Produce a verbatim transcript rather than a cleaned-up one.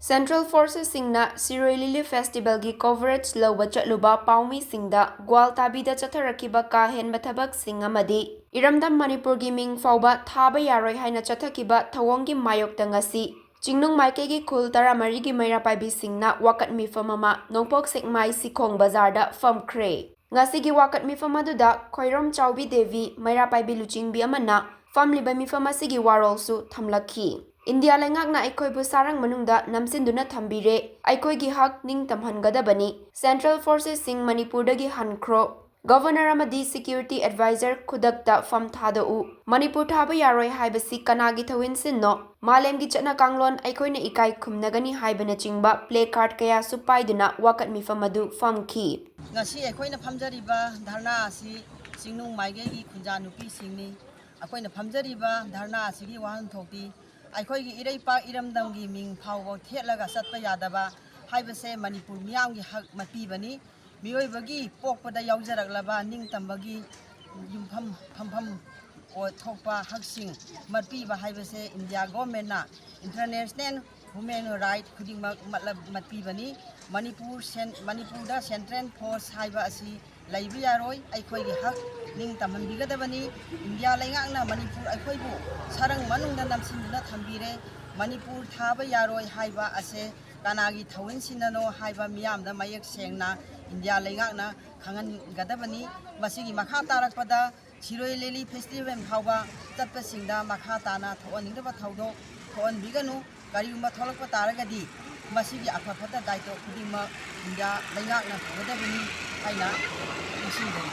Central Forcesꯁꯤꯡꯅ ꯁꯤꯔꯣꯏ ꯂꯤꯂꯤ ꯐꯦꯁꯇꯤꯚꯦꯜꯒꯤ coverage ꯂꯧꯕ ꯆꯠꯂꯨꯕ ꯄꯥꯎꯃꯤꯁꯤꯡꯗ ꯒ꯭ꯋꯥꯜ ꯇꯥꯕꯤꯗ ꯆꯠꯊꯔꯛꯈꯤꯕ ꯀꯥ ꯍꯦꯟꯕ ꯊꯕꯛꯁꯤꯡ ꯑꯃꯗꯤ ꯏꯔꯝꯗꯝ ꯃꯅꯤꯄꯨꯔꯒꯤ ꯃꯤꯡ ꯐꯥꯎꯕ ꯊꯥꯕ ꯌꯥꯔꯣꯏ ꯍꯥꯏꯅ ꯆꯠꯊꯈꯤꯕ ꯊꯧꯑꯣꯡꯒꯤ ꯃꯥꯌꯣꯛꯇ ꯉꯁꯤ ꯆꯤꯡꯅꯨꯡ ꯃꯥꯏꯀꯩꯒꯤ ꯈꯨꯜ ꯇꯔꯥꯃꯔꯤꯒꯤ ꯃꯩꯔꯥ ꯄꯥꯏꯕꯤꯁꯤꯡꯅ ꯋꯥꯀꯠ ꯃꯤꯐꯝ ꯑꯃ ꯅꯣꯡꯄꯣꯛ ꯁꯦꯛꯃꯥꯏ ꯁꯤꯈꯣꯡ ꯕꯖꯥꯔꯗ ꯐꯝꯈ꯭ꯔꯦ꯫ ꯉꯁꯤꯒꯤ ꯋꯥꯀꯠ ꯃꯤꯐꯝ ꯑꯗꯨꯗ ꯈꯣꯏꯔꯣꯝ ꯆꯥꯎꯕꯤ ꯗꯦꯕꯤ, ꯃꯩꯔꯥ ꯄꯥꯏꯕꯤ ꯂꯨꯆꯤꯡꯕꯤ ꯑꯃꯅ ꯐꯝꯂꯤꯕ ꯃꯤꯐꯝ ꯑꯁꯤꯒꯤ ꯋꯥꯔꯣꯜꯁꯨ ꯊꯝꯂꯛꯈꯤ꯫ ꯏꯟꯗꯤꯌꯥ ꯂꯩꯉꯥꯛꯅ ꯑꯩꯈꯣꯏꯕꯨ ꯁꯥꯔꯪ ꯃꯅꯨꯡꯗ ꯅꯝꯁꯤꯟꯗꯨꯅ ꯊꯝꯕꯤꯔꯦ꯫ ꯑꯩꯈꯣꯏꯒꯤ ꯍꯛ ꯅꯤꯡꯇꯝꯍꯟꯒꯗꯕꯅꯤ꯫ Central Forcesꯁꯤꯡ ꯃꯅꯤꯄꯨꯔꯗꯒꯤ ꯍꯟꯈ꯭ꯔꯣ꯫ Governor ꯑꯃꯗꯤ Security Advisor ꯈꯨꯗꯛꯇ ꯐꯝ ꯊꯥꯗꯣꯛꯎ꯫ ꯃꯅꯤꯄꯨꯔ ꯊꯥꯕ ꯌꯥꯔꯣꯏ ꯍꯥꯏꯕꯁꯤ ꯀꯅꯥꯒꯤ ꯊꯧꯏꯟꯁꯤꯟꯅꯣ? ꯃꯥꯂꯦꯝꯒꯤ ꯆꯠꯅ ꯀꯥꯡꯂꯣꯟ ꯑꯩꯈꯣꯏꯅ ꯏꯀꯥꯏ ꯈꯨꯝꯅꯒꯅꯤ ꯍꯥꯏꯕꯅꯆꯤꯡꯕ placard ꯀꯌꯥꯁꯨ ꯄꯥꯏꯗꯨꯅ ꯋꯥꯀꯠ ꯃꯤꯐꯝ ꯑꯗꯨ ꯐꯝꯈꯤ꯫ ꯉꯁꯤ ꯑꯩꯈꯣꯏꯅ ꯐꯝꯖꯔꯤꯕ ꯙꯔꯅꯥ ꯑꯁꯤ ꯆꯤꯡꯅꯨꯡ ꯃꯥꯏꯀꯩꯒꯤ ꯈꯨꯟꯖꯥ ꯅꯨꯄꯤꯁꯤꯡꯅꯤ꯫ ꯑꯩꯈꯣꯏꯅ ꯐꯝꯖꯔꯤꯕ ꯙꯔꯅꯥ ꯑꯁꯤꯒꯤ ꯋꯥꯍꯟꯊꯣꯛꯇꯤ ꯑꯩꯈꯣꯏꯒꯤ ꯏꯔꯩꯄꯥꯛ ꯏꯔꯝꯗꯝꯒꯤ ꯃꯤꯡ ꯐꯥꯎꯕ ꯊꯦꯠꯂꯒ ꯆꯠꯄ ꯌꯥꯗꯕ ꯍꯥꯏꯕꯁꯦ ꯃꯅꯤꯄꯨꯔ ꯃꯤꯌꯥꯝꯒꯤ ꯍꯛ ꯃꯠꯄꯤꯕꯅꯤ꯫ ꯃꯤꯑꯣꯏꯕꯒꯤ ꯄꯣꯛꯄꯗ ꯌꯥꯎꯖꯔꯛꯂꯕ ꯅꯤꯡꯇꯝꯕꯒꯤ ꯌꯨꯝꯐꯝ ꯐꯝꯐꯝ ꯑꯣ-, ꯊꯣꯛꯄ ꯍꯛꯁꯤꯡ ꯃꯠꯄꯤꯕ ꯍꯥꯏꯕꯁꯦ ꯏꯟꯗꯤꯌꯥ ꯒꯣꯔꯃꯦꯟꯅ international human right ꯈꯨꯗꯤꯡꯃꯛ ꯃꯠꯂ-, ꯃꯠꯄꯤꯕꯅꯤ꯫ ꯃꯅꯤꯄꯨꯔ ꯁꯦꯟ-, ꯃꯅꯤꯄꯨꯔꯗ Central Force ꯍꯥꯏꯕ ꯑꯁꯤ ꯂꯩꯕ ꯌꯥꯔꯣꯏ꯫ ꯑꯩꯈꯣꯏꯒꯤ ꯍꯛ ꯅꯤꯡꯇꯝꯍꯟꯕꯤꯒꯗꯕꯅꯤ꯫ ꯏꯟꯗꯤꯌꯥ ꯂꯩꯉꯥꯛꯅ ꯃꯅꯤꯄꯨꯔ ꯑꯩꯈꯣꯏꯕꯨ ꯁꯔꯪ ꯃꯅꯨꯡꯗ ꯅꯝꯁꯤꯟꯗꯨꯅ ꯊꯝꯕꯤꯔꯦ꯫ ꯃꯅꯤꯄꯨꯔ ꯊꯥꯕ ꯌꯥꯔꯣꯏ ꯍꯥꯏꯕ ꯑꯁꯦ ꯀꯅꯥꯒꯤ ꯊꯧꯑꯣꯏꯟꯁꯤꯟꯅꯅꯣ ꯍꯥꯏꯕ ꯃꯤꯌꯥꯝꯗ ꯃꯌꯦꯛ ꯁꯦꯡꯅ ꯏꯟꯗꯤꯌꯥ ꯂꯩꯉꯥꯛꯅ ꯈꯪꯍꯟꯒꯗꯕꯅꯤ꯫ ꯃꯁꯤꯒꯤ ꯃꯈꯥ ꯇꯥꯔꯛꯄꯗ ꯁꯤꯔꯣꯏ ꯂꯤꯂꯤ ꯐꯦꯁꯇꯤꯚꯦꯜ ꯐꯥꯎꯕ ꯆꯠꯄꯁꯤꯡꯗ ꯃꯈꯥ ꯇꯥꯅ ꯊꯣꯛꯍꯟꯅꯤꯡꯗꯕ ꯊꯧꯗꯣꯛ ꯊꯣꯛꯍꯟꯕꯤꯒꯅꯨ꯫ ꯀꯔꯤꯒꯨꯝꯕ ꯊꯣꯛꯂꯛꯄ ꯇꯥꯔꯒꯗꯤ ꯃꯁꯤꯒꯤ ꯑꯐ ꯐꯠꯇ ꯗꯥꯏꯇꯣ ꯈꯨꯗꯤꯡꯃꯛ ꯏꯟꯗꯤꯌꯥ ꯂꯩꯉꯥꯛꯅ ꯄꯨꯒꯗꯕꯅꯤ ꯍꯥꯏꯅ ꯅꯤꯡꯁꯤꯡꯖꯔꯤ꯫